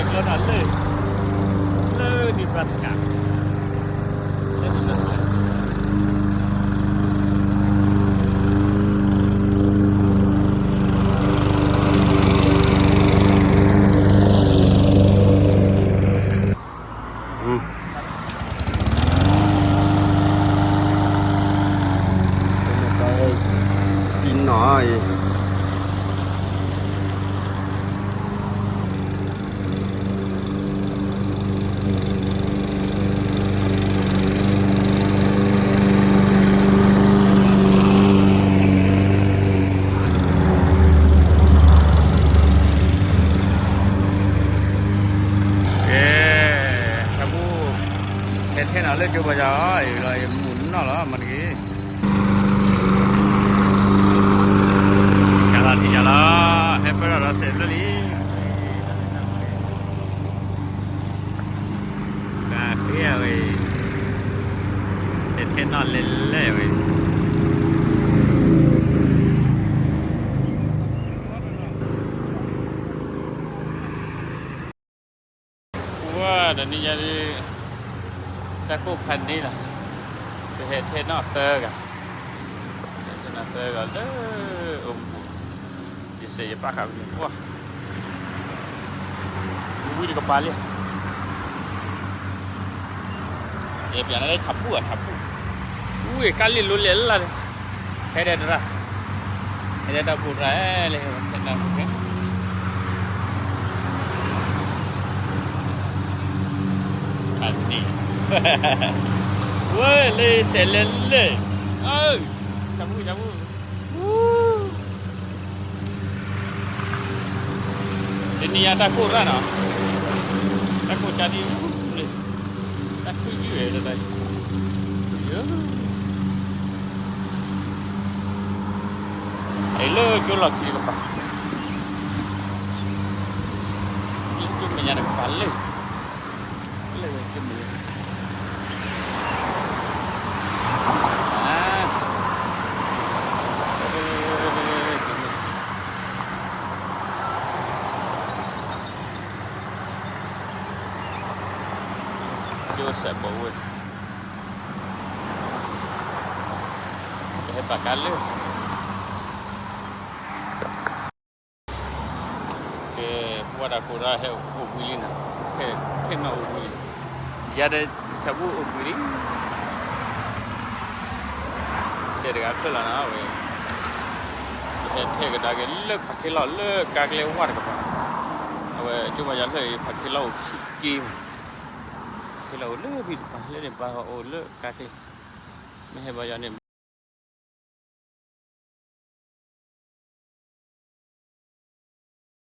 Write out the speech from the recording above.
ကျိနီၢ်လၢ လၢ Nebraska လၢ Nebraska ကဲ, တၢ်ဘူၣ်, ဟဲထဲနီၤလၢကၠိဘၣ်ယၤအီၤ အံၤလီၤ ယမူၤနီၢ်လီၤ မၤတဂ့ၤ, ယၤလီၤ ထံၣ်ယၤလီၤ, ဟဲပၢၢ်ထီၣ်ဒီးစဲးဘျၢလံ, တၢ်ဃ့အဝဲ, ဟဲထဲနီၤလဲၤလဲၣ်ဝဲ ဝဲ, တနံၤညါဒ်, တၢ်ကိၢ်ဖးန့ၣ်လီၤ, ပဟဲထဲနီၤသၢဂၤ, ဟဲထဲနီၤသၢဂၤလၢအိၣ်မူ, ယစဲးယပာ်ဃာ်ဝဲန့ၣ်, ဝံၤတကပၤလံ, ယပျးနၤလၢထးဘူၣ်ဧါ ထးဘူၣ်, ဝံၤကါလံလိၤလဲၣ်လၢ်လၢ်, ဟဲဒီးတရၣ်, ဟဲဒီးတၢ်ဘူၣ်တရၣ်လၢ, ဟဲဒီးတၢ်ဘူၣ်တရၣ်, အန့ၣ်, ဝဲလၢစဲးလဲၤလဲၣ်, အၢ, ထးဘူၣ် ထးဘူၣ်, တနံၤညါတၢ်ကိၢ်ရၣ်နီၤ, တၢ်ကိၢ်ကၢ်ဒ်အံၤ, တၢ်ခုၣ်ယုၢ်ဝဲတၢ်, အံၤလၢကၠိလီၢ်ခံတကပၤ, လၢကၠိမဲာ်ညါတကပၤလၢ, လၢကၠိမဲာ်ညါ ကၠိစဲးဘီဝဲ, ပဟဲပာ်ကါလၢ, ကဲ, ပှၤတၢ်ကိၢ်ရၣ်ဟဲအိၣ်ဘှံးလံနီၤ, ဟဲထဲနီၤအိၣ်ဘှံးလံ, ယၤဒီးထးဘူၣ်အိၣ်ဘှံးလံ, စဲးတဂၤဖျၢၣ်လီၤနီၤဝဲ, ပဟဲထဲကဒါက့ၤလၢဖးခ့လီၢ်လၢကါကျဲဝါတကပၤ, အဝဲကၠိဘၣ်ယၤဖျၢၣ်အံၤ ဖးခ့လီၢ်အိၣ်ခံက့မး, ဖးခ့လီၢ်အိၣ်လၢဖံတပၤ လၢန့ၣ်ပၤအိၣ်လၢကါကျဲ, မ့ၢ်ဟဲဘၣ်ယၤန့ၣ်